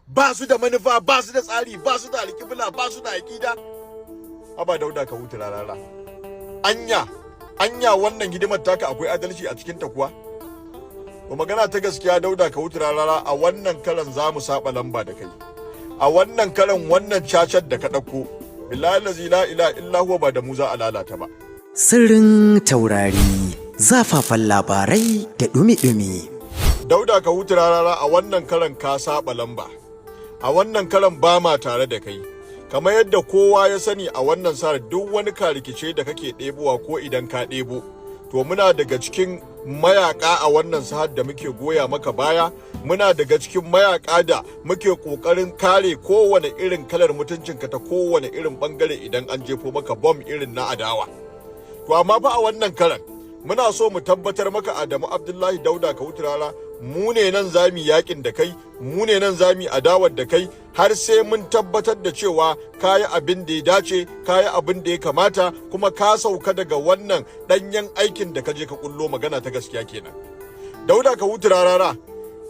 Ba su da manufa, ba su da tsari, ba su da alƙibla, ba su da aƙida. Haba Dauda Kahutu Rarara, anya, anya wannan hidimar taka akwai adalci a cikin ta kuwa? Ba magana ta gaskiya, Dauda Kahutu Rarara, a wannan karan za mu saba lamba da kai. A wannan karan, wannan cacar da ka ɗauko, billahi la ilaha illa huwa, ba da mu za a lalata ba. Sirrin taurari, zafafan labarai da ɗumi-ɗumi. Dauda Kahutu Rarara, a wannan karan ka saba lamba. A wannan karan ba ma tare da kai. Kamar yadda kowa ya sani, a wannan sa'ar duk wani karikice da kake ɗebowa ko idan ka ɗebo, to muna daga cikin mayaka a wannan sahar da muke goya maka baya. Muna daga cikin mayaka da muke ƙoƙarin kare kowane irin kalar mutuncinka ta kowane irin bangare idan an jefo maka bom irin na adawa. To amma fa a wannan karan muna so mu tabbatar maka, Adamu Abdullahi Dauda Kahutu Rarara, mu ne nan zami yakin da kai, mu ne nan zami adawar da kai har sai mun tabbatar da cewa kayi abin da ya dace, kayi abin da ya kamata, kuma ka sauka daga wannan danyen aikin da ka je ka kullo. Magana ta gaskiya kenan. Dauda Kahutu Rarara,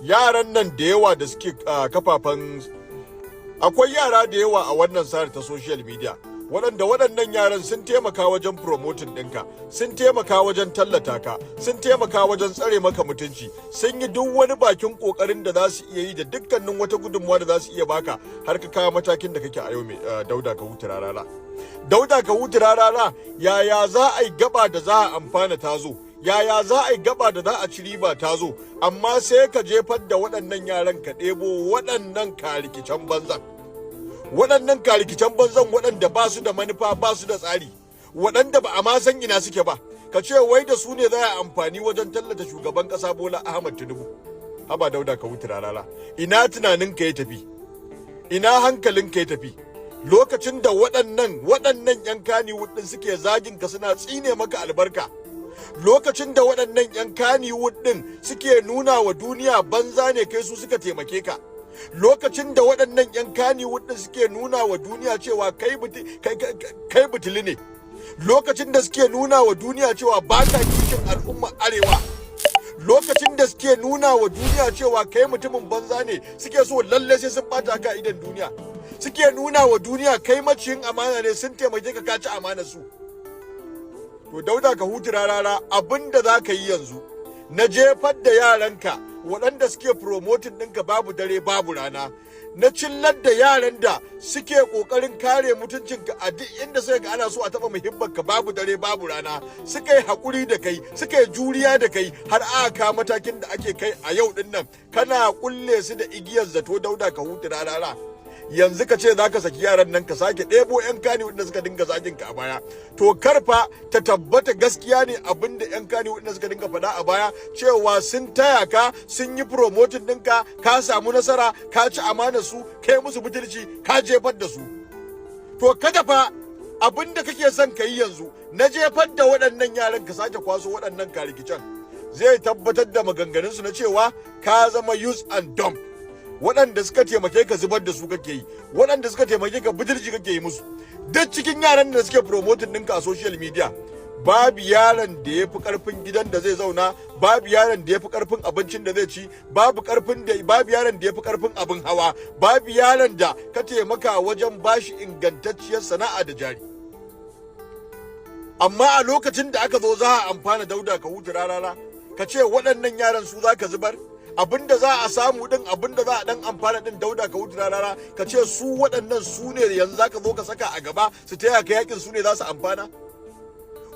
yaran nan da yawa da suke kafafen, akwai yara da yawa a wannan sahar ta social media waɗanda waɗannan yaran sun taimaka wajen promoting ɗinka, sun taimaka wajen tallata ka, sun taimaka wajen tsare maka mutunci, sun yi duk wani bakin ƙoƙarin da za su iya yi da dukkanin wata gudunmuwa da za su iya baka har ka kawo matakin da kake a yau. Mai Dauda Kahutu Rarara, Dauda Kahutu Rarara, yaya za a yi gaba da za a amfana ta zo? Yaya za a yi gaba da za a ci riba ta zo, amma sai ka jefar da waɗannan yaran, ka ɗebo waɗannan karikicen banzan, waɗannan karikicen banzan, waɗanda ba su da manufa, ba su da tsari, waɗanda ba a ma san ina suke ba, ka ce wai da su ne za a amfani wajen tallata shugaban ƙasa Bola Ahmad Tinubu? Haba Dauda Kahutu Rarara, ina tunanin ka ya tafi? Ina hankalin ka ya tafi lokacin da waɗannan yan Kannywood ɗin suke zagin ka, suna tsine maka albarka, lokacin da waɗannan yan Kannywood ɗin suke nuna wa duniya banza ne kai, su suka taimake ka, lokacin da waɗannan 'yan Kannywood ɗin suke nuna wa duniya cewa kai butuli ne, lokacin da suke nuna wa duniya cewa ba ka kishin al'umma Arewa, lokacin da suke nuna wa duniya cewa kai mutumin banza ne, suke so lalle sai sun bata ka idan duniya, suke nuna wa duniya kai maciyin amana ne, sun taimake ka, ka ci amanar su? To Dauda Kahutu Rarara, abinda za ka yi yanzu na jefar da yaranka waɗanda suke promoting ɗinka babu dare babu rana, na cillar da yaran da suke ƙoƙarin kare mutuncinka a duk inda suka ga ana so a taɓa muhimmanka babu dare babu rana, suka yi haƙuri da kai, suka yi juriya da kai har aka kawo matakin da ake kai a yau ɗin nan, kana kulle su da igiyar zato. Dauda Kahutu Rarara, yanzu ka ce za ka saki yaran nan, ka sake ɗebo 'yan Kani wanda suka dinga zagin ka a baya, to karfa ta tabbata gaskiya ne abin da 'yan Kani wanda suka dinga faɗa a baya cewa sun taya ka, sun yi promoting ɗinka, ka samu nasara, ka ci amanar su, kai musu butulci, ka jefar da su. To kada fa abin da kake son ka yi yanzu na jefar da waɗannan yaran, ka sake kwaso waɗannan karikicen, zai tabbatar da maganganunsu na cewa ka zama use and dump. Waɗanda suka taimake ka, zubar da su kake yi. Waɗanda suka taimake ka, butulci kake yi musu. Duk cikin yaran da suke promoting ɗinka a social media, babu yaron da ya fi ƙarfin gidan da zai zauna, babu yaron da ya fi ƙarfin abincin da zai ci, babu yaron da ya fi ƙarfin abin hawa, babu yaron da ka taimaka wajen bashi ingantacciyar sana'a da jari. Amma a lokacin da aka zo za a amfana, Dauda Kahutu Rarara, ka ce waɗannan yaran su za ka zubar. Abinda za a samu din, abinda za a dan amfana din, Dauda Kahutu Rarara, ka ce su waɗannan su ne yanzu zaka zo ka saka a gaba su taya ka yakin, su ne za su amfana,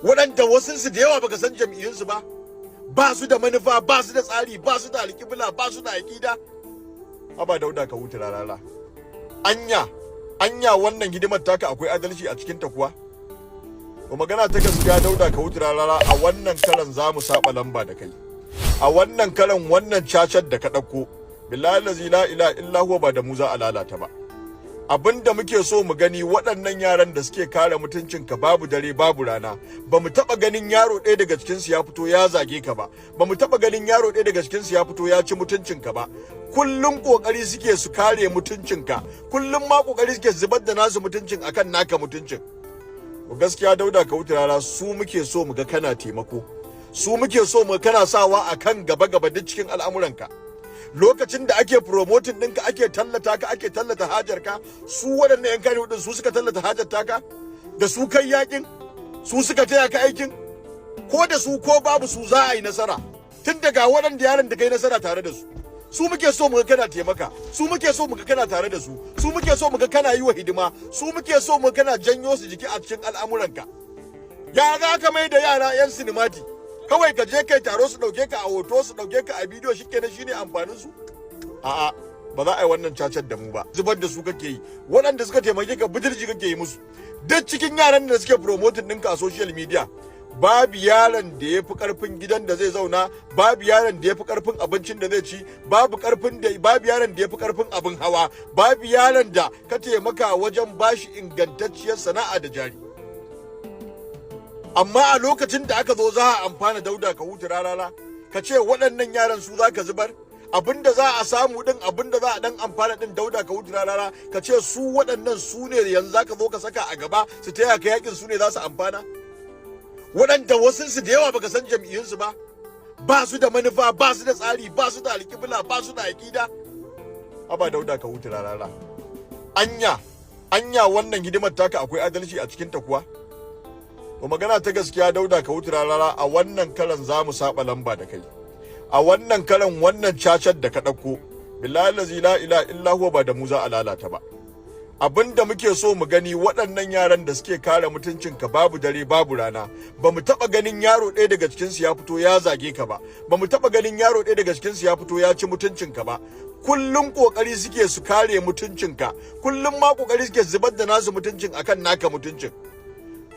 waɗanda wasu su da yawa baka san jam'iyyunsu ba, ba su da manufa, ba su da tsari, ba su da alƙibla, ba su da aƙida. Haba Dauda Kahutu Rarara, anya, anya wannan hidimar taka akwai adalci a cikin ta kuwa? Ba magana ta gaskiya, Dauda Kahutu Rarara, a wannan karan za mu saba lamba da kai. A wannan karan, wannan cacar da ka ɗauko, billahi la ilaha illa huwa, ba da mu za a lalata ba. Abinda muke so mu gani, waɗannan yaran da suke kare mutuncinka babu dare babu rana, ba mu taɓa ganin yaro ɗaya daga cikinsu ya fito ya zage ka ba, ba mu taɓa ganin yaro ɗaya daga cikinsu ya fito ya ci mutuncinka ba. Kullum ƙoƙari suke su kare mutuncinka, kullum ma ƙoƙari suke zubar da nasu mutuncin akan naka mutuncin. Gaskiya, Dauda Kahutu Rarara, su muke so mu ga kana taimako, su muke so mu kana sawa akan gaba gaba duk cikin al'amuranka. Lokacin da ake promoting ɗinka, ake tallata ka, ake tallata hajar ka, su waɗannan 'yan Kannywood ɗin su suka tallata hajar taka? Da su kai yakin? Su suka taya ka aikin? Ko da su ko babu su, za a yi nasara, tun daga waɗanda yaran da kai nasara tare da su. Su muke so muga kana taimaka, su muke so muga kana tare da su, su muke so muga kana yi wa hidima, su muke so muga kana janyo su jiki a cikin al'amuranka. Ya za ka mai da yara 'yan sinimati? Kawai ka je kai taro, su dauke ka a hoto, su dauke ka a bidiyo, shikenan, shine amfanin su? A'a, ba za a yi wannan cacar da mu ba. Zubar da su kake yi. Waɗanda suka taimake ka, butulci kake yi musu. Duk cikin yaran da suke promoting ɗinka a social media, babu yaron da ya fi karfin gidan da zai zauna, babu yaron da ya fi karfin abincin da zai ci, babu yaron da ya fi karfin abin hawa, babu yaron da ka taimaka wajen bashi ingantacciyar sana'a da jari. Amma a lokacin da aka zo za a amfana, Dauda Kahutu Rarara, ka ce waɗannan yaran su za ka zubar. Abinda za a samu din, abinda za a dan amfana din, Dauda Kahutu Rarara, ka ce su waɗannan su ne yanzu za ka zo ka saka a gaba su taya ka yakin, su ne za su amfana. Waɗanda wasu su da yawa baka san jam'iyyunsu ba, ba su da manufa, ba su da tsari, ba su da alƙibla, ba su da aƙida. Haba Dauda Kahutu Rarara, anya, anya wannan hidimar taka akwai adalci a cikin ta kuwa? To, magana ta gaskiya, Dauda Kahutu Rarara, a wannan karan za mu saba lamba da kai. A wannan karan, wannan cacar da ka ɗauko, billahi lazi la ilaha illa huwa, ba da mu za a lalata ba. Abin da muke so mu gani, waɗannan yaran da suke kare mutuncinka babu dare babu rana, ba mu taɓa ganin yaro ɗaya daga cikinsu ya fito ya zage ka ba, ba mu taɓa ganin yaro ɗaya daga cikinsu ya fito ya ci mutuncinka ba. Kullum ƙoƙari suke su kare mutuncinka, kullum ma ƙoƙari suke zubar da nasu mutuncin akan naka mutuncin.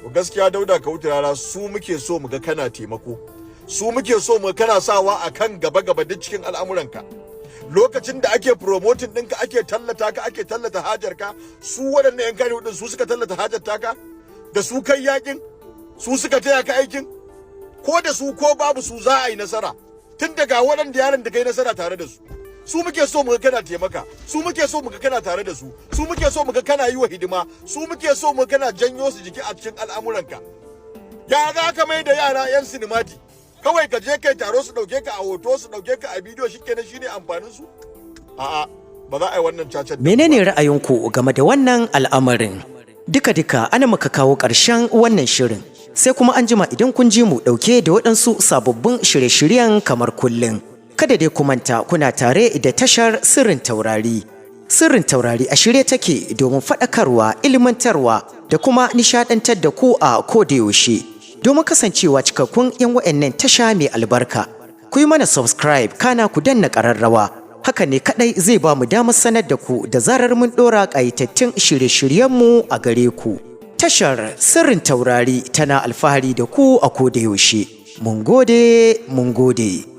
To, gaskiya, Dauda Kahutu Rarara, su muke so mu ga kana taimako, su muke so mu ga kana sawa akan gaba gaba duk cikin al'amuranka. Lokacin da ake promoting ɗinka, ake tallata ka, ake tallata hajar ka, su waɗannan 'yan Kannywood ɗin su suka tallata hajar taka? Da su kai yakin? Su suka taya ka aikin? Ko da su ko babu su, za a yi nasara, tun daga waɗanda yaran da kai nasara tare da su. Su muke so mu ga kana taimaka, su muke so mu ga kana tare da su, su muke so mu ga kana yi wa hidima, su muke so mu ga kana janyo su jiki a cikin al'amuranka. Ya za ka mai da yara 'yan sinimati? Kawai ka je kai taro, su dauke ka a hoto, su dauke ka a bidiyo, shikenan, shine amfanin su? A'a, ba za a yi wannan cacar da mu ba. Menene ra'ayinku game da wannan al'amarin? Duka-duka ana muka kawo ƙarshen wannan shirin. Sai kuma an jima idan kun ji mu ɗauke da waɗansu sababbin shirye-shiryen kamar kullum. Kada dai ku manta, kuna tare da tashar Sirrin Taurari. Sirrin Taurari a shirye take domin faɗakarwa, ilmantarwa da kuma nishaɗantar da ku a koda yaushe. Domin kasancewa cikakkun 'yan wa'annan tasha mai albarka, ku yi mana subscribe, kana ku danna ƙararrawa. Haka ne kaɗai zai ba mu damar sanar da ku da zarar mun ɗora ƙayatattun shirye-shiryenmu a gare ku. Tashar Sirrin Taurari tana alfahari da ku a koda yaushe. Mun gode, mun gode.